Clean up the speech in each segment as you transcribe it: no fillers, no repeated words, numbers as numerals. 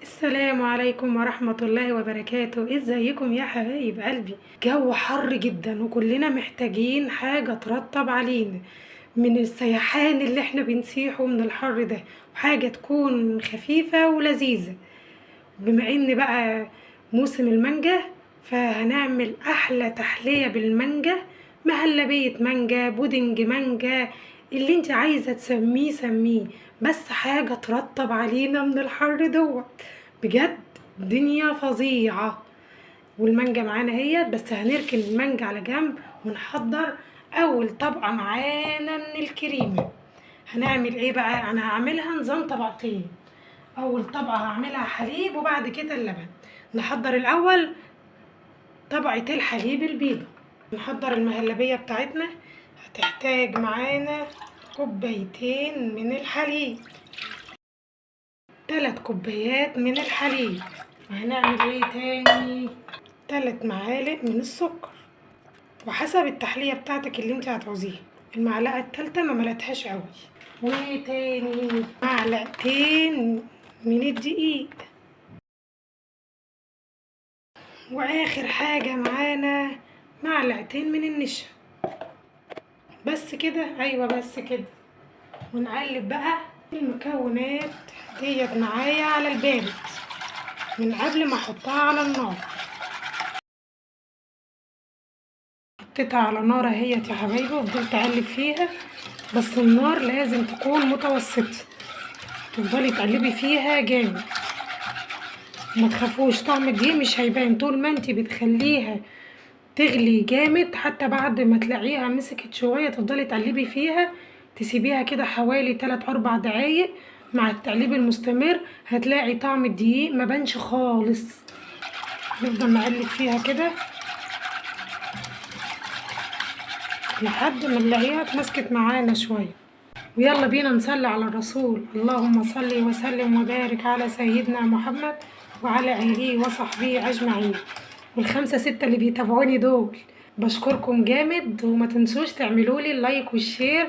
السلام عليكم ورحمة الله وبركاته. ازيكم يا حبايب قلبي؟ جو حر جدا وكلنا محتاجين حاجة ترطب علينا من السيحان اللي احنا بنسيحه من الحر ده، وحاجة تكون خفيفة ولذيذة. بما ان بقى موسم المانجا، فهنعمل احلى تحلية بالمانجا، مهلبية مانجا، بودنج مانجا، اللي انت عايزة تسميه سميه، بس حاجة ترطب علينا من الحر دوت. بجد دنيا فظيعة. والمانجا معانا اهيت، بس هنركن المانجا على جنب ونحضر اول طبقة معانا من الكريمة. هنعمل ايه بقى؟ انا هعملها نظام طبقتين. اول طبقة هعملها حليب وبعد كده اللبن. نحضر الاول طبقة الحليب البيضة. نحضر المهلبية بتاعتنا. هتحتاج معانا كوبايتين من الحليب، 3 كوبايات من الحليب. وهنعمل ايه تاني؟ 3 معالق من السكر، وحسب التحلية بتاعتك اللي انت هتعوزيها. المعلقة التالتة ما ملتهاش قوي. وتاني معلقتين من الدقيق. واخر حاجة معانا معلقتين من النشا. بس كده، ايوه بس كده. ونقلب بقى المكونات ديت معايا على البارد من قبل ما احطها على النار. حطيتها على نار اهيت يا حبايبي، وفضلت اقلب فيها، بس النار لازم تكون متوسطه، تفضلي تقلبي فيها جامد. ما تخافوش، طعم الدقيق مش هيبان طول ما انتي بتخليها تغلي جامد. حتى بعد ما تلاقيها مسكت شوية تفضلي تقلبي فيها، تسيبيها كده حوالي 3-4 دقايق مع التقليب المستمر، هتلاقي طعم الدقيق ما بانش خالص. نفضل نقلب فيها كده لحد ما نلاقيها اتمسكت معانا شوية. ويلا بينا نصلي على الرسول. اللهم صل وسلم وبارك على سيدنا محمد وعلى آله وصحبه أجمعين. والخمسة ستة اللي بيتابعوني دول بشكركم جامد، وما تنسوش تعملوا لي ال like وال share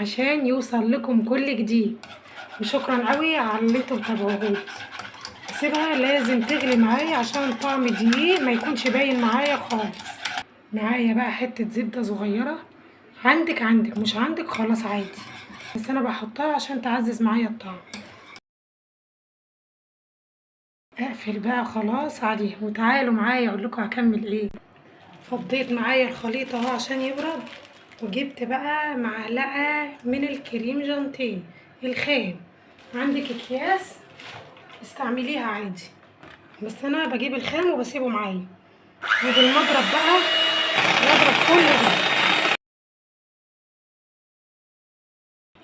عشان يوصل لكم كل جديد. وشكرا قوي على اللي انتوا بتابعوه. سيبها لازم تغلي معايا عشان طعم الدقيق ما يكونش باين معايا خالص. معايا بقى حتة زبدة صغيرة، عندك مش عندك خلاص عادي، بس انا بحطها عشان تعزز معايا الطعم. اقفل بقى خلاص عليها، وتعالوا معايا اقول لكم هكمل ايه. فضيت معايا الخليط اهو عشان يبرد، وجبت بقى معلقة من الكريم جانتيه الخام. عندك اكياس استعمليها عادي، بس انا بجيب الخام وبسيبه معايا. وبالمضرب بقى نضرب كل ده.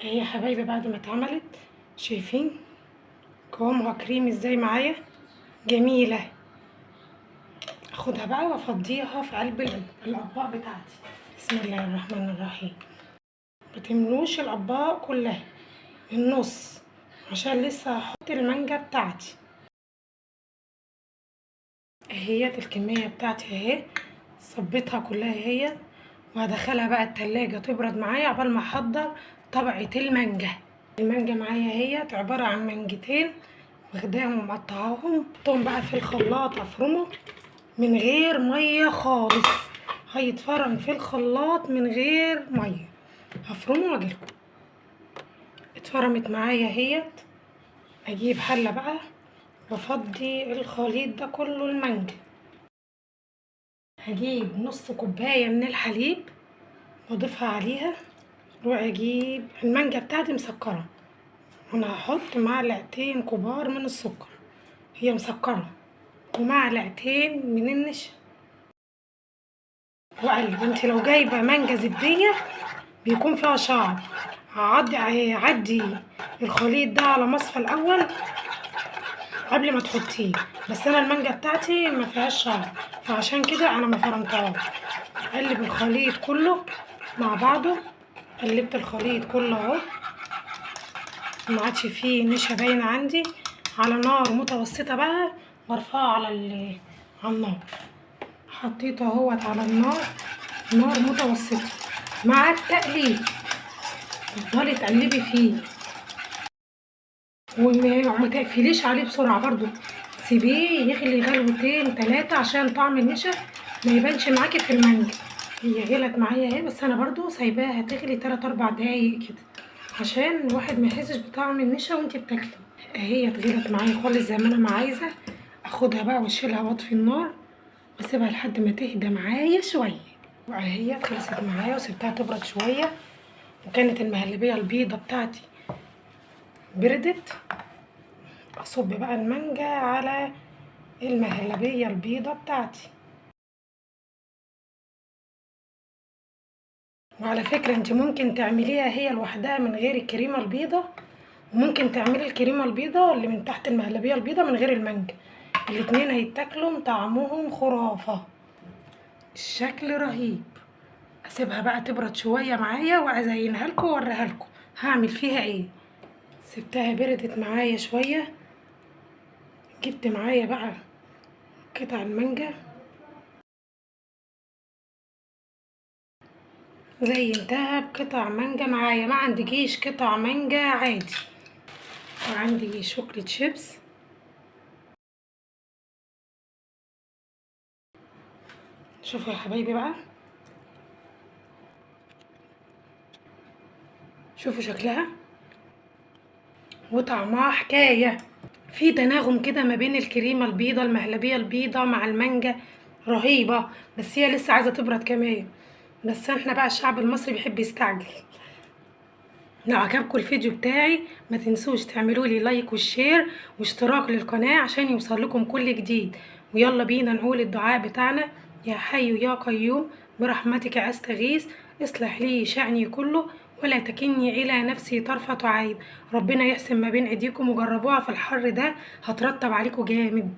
اهي يا حبايبي بعد ما اتعملت، شايفين قوامها كريم ازاي معايا، جميلة. اخدها بقى وافضيها في قلب الاطباق بتاعتي. بسم الله الرحمن الرحيم. ما تملوش الاطباق كلها، النص، عشان لسه هحط المانجا بتاعتي. اهيت الكمية بتاعتي اهي، صبيتها كلها اهي، وهدخلها بقى التلاجة تبرد معايا عقبال ما احضر طبقة المانجا. المانجا معايا اهيت عبارة عن مانجتين واخداهم ومقطعاهم، حطهم بقى في الخلاط افرمه من غير مية خالص، هيتفرم في الخلاط من غير مية. هفرمه واجيلكم. اتفرمت معايا اهيت. اجيب حله بقى وافضي الخليط ده كله المانجا. هجيب نص كوباية من الحليب واضيفها عليها. واجيب المانجا بتاعتي مسكره، انا هحط معلقتين كبار من السكر، هي مسكره، ومعلقتين من النشا. وقلب. انت لو جايبه مانجا زبديه بيكون فيها شعر، عدي الخليط ده على مصفى الاول قبل ما تحطيه، بس انا المانجا بتاعتي ما فيهاش شعر، فعشان كده انا ما فرمتهاش. اقلب الخليط كله مع بعضه. قلبت الخليط كله اهو، ما عادش فيه نشا باينة عندي. على نار متوسطه بقى، وارفعه على النار. حطيته اهوت على النار، نار متوسطه مع التقليب، تفضلي تقلبي فيه. وما تقفليش عليه بسرعة برضو، سيبيه يغلي غلوتين 3 عشان طعم النشا ما يبانش معاكي في المانجا. هي غلت معايا اهي، بس انا برضو سايباها تغلي 3-4 دقايق كده عشان الواحد ما يحسش بطعم النشا وانتي بتاكلي. اهي اتغلت معايا خالص زي ما انا ما عايزه. اخدها بقى واشيلها واطفي النار واسيبها لحد ما تهدى معايا شوية. وهي خلصت معايا وسبتها تبرد شوية، وكانت المهلبيه البيضة بتاعتي بردت. اصب بقى المانجا على المهلبيه البيضة بتاعتي. وعلى فكرة انت ممكن تعمليها هي لوحدها من غير الكريمة البيضة، وممكن تعملي الكريمة البيضة اللي من تحت المهلبيه البيضة من غير المانجا، الاتنين هيتاكلوا طعمهم خرافه، الشكل رهيب. اسيبها بقى تبرد شوية معايا وازينها لكم واوريها لكم هعمل فيها ايه. سبتها بردت معايا شوية، جبت معايا بقى قطع المانجا زينتها بقطع مانجا معايا. ما عندكيش قطع مانجا عادي. وعندي chocolate chips، شوفوا يا حبايبي بقى، شوفوا شكلها وطعمها حكاية. في تناغم كده ما بين الكريمة البيضة المهلبيه البيضة مع المانجا، رهيبة. بس هي لسه عايزه تبرد كمان، بس احنا بقى الشعب المصري بيحب يستعجل. لو عجبكم الفيديو بتاعي ما تنسوش تعملوا لي like وال share واشتراك للقناة عشان يوصل لكم كل جديد. ويلا بينا نقول الدعاء بتاعنا: يا حي يا قيوم برحمتك استغيث، اصلح لي شأني كله ولا تكلني الى نفسي طرفة عين. ربنا يحسن ما بين ايديكم، وجربوها في الحر ده هترطب عليكم جامد.